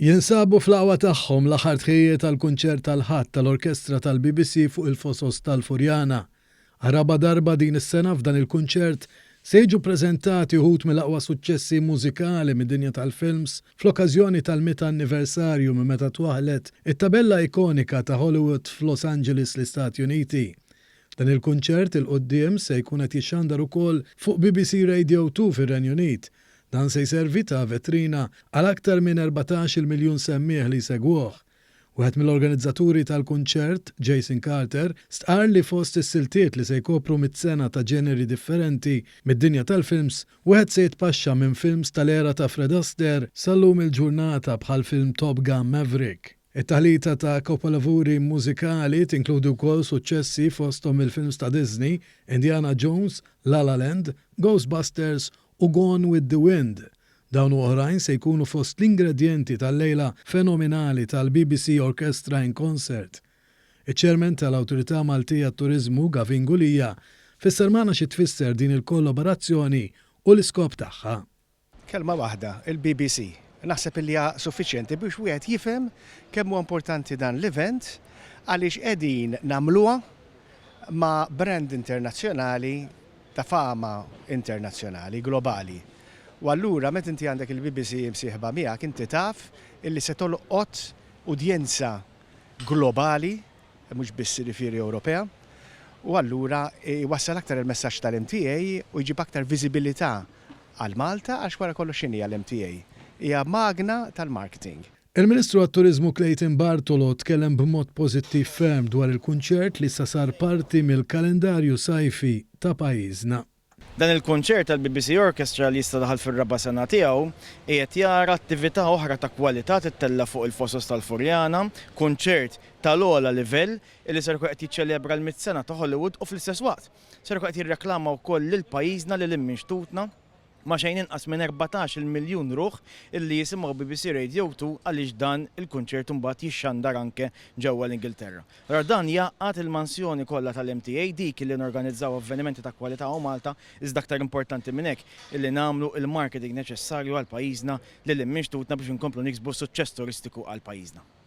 Jinsabu fl-aqwa tagħhom l-aħħar tħejjijiet għall-kunċert tal-Ħadd tal-Orkestra tal-BBC fuq il-Fosos tal-Furjana. Għar-raba' darba din is-sena f'dan il-kunċert se jiġu ppreżentati uħud mill-aqwa suċċessi mużikali mid-dinja tal-films fl-okkażjoni tal-mitt anniversarju minn meta twaħħlet it-tabella ikonika ta' Hollywood f'Los Angeles l-Istati Uniti. Dan il-kunċert 'il quddiem se jkun qed jixxandar ukoll fuq BBC Radio 2 fir-Renju Unit. Dan se jservi ta' vetrina għal aktar minn 14-il miljun semmiegħ li jsegwuh. Wieħed mill-organizzaturi tal-kunċert, Jason Carter, stqarr li fost is-siltiet li se jkopru mit-sena ta' ġeneri differenti mid-dinja tal-films, wieħed se jitpaxxa minn films tal-era ta' Fred Astaire sal-lum il-ġurnata bħall-film Top Gun Maverick. It-taħlita ta' kapolavuri mużikali tinkludi wkoll suċċessi fosthom mill-films ta' Disney, Indiana Jones, La La Land, Ghostbusters u Gone with the Wind. Dawn u oħrajn se jkunu fost l-ingredjenti tal-lejla fenomenali tal-BBC Orchestra in Concert. Iċ-Chairman tal-Awtorità Maltija għat-Turiżmu, Gavin Gulia, fisser magħna xi tfisser din il-kollaborazzjoni u l-iskop tagħha. Kelma waħda, il-BBC. Naħseb illi hija suffiċjenti biex wieħed jifhem kemm huwa importanti dan l-event għaliex qegħdin nagħmluha ma' brand internazzjonali ta' fama internazzjonali, globali. U allura meta inti għandek il-BBC imsieħba miegħek inti taf illi se tolqot udjenza globali, mhux biss jiġifieri Ewropea, u allura jwassal aktar il-messaġġ tal-MTA u jġib aktar viżibilità għal Malta għax wara kollox x'inhi l-MTA? Hija magna tal-marketing. Il-Ministru għat-Turiżmu Clayton Bartolo tkellem b'mod pożittiv ferm dwar il-kunċert li issa sar parti mill-kalendarju sajfi ta' pajjiżna. Dan il-kunċert tal-BBC Orchestra li issa daħal fir-raba' sena tiegħu, qiegħed jara attività oħra ta' kwalità tittella' fuq il-Fosos tal-Furjana, kunċert tal-ogħla livell illi ser ikun qed jiċċelebra l-mitt sena ta' Hollywood u fl-istess waqt ser ikun qed jirreklama wkoll lil pajjiżna lil hinn minn xtutna. ma' xejn inqas minn 14-il miljun ruħ illi jisimgħu BBC Radio 2 għaliex dan il-kunċert imbagħad jixxandar anke ġewwa l-Ingilterra. Allura dan jgħaqqad il-mansjoni kollha tal-MTA, dik illi norganizzaw avvenimenti ta' kwalità hawn Malta, iżda aktar importanti minn hekk illi nagħmlu l-marketing neċessarju għal pajjiżna lil hinn minn xtutna biex inkomplu niksbu suċċess turistiku għal pajjiżna.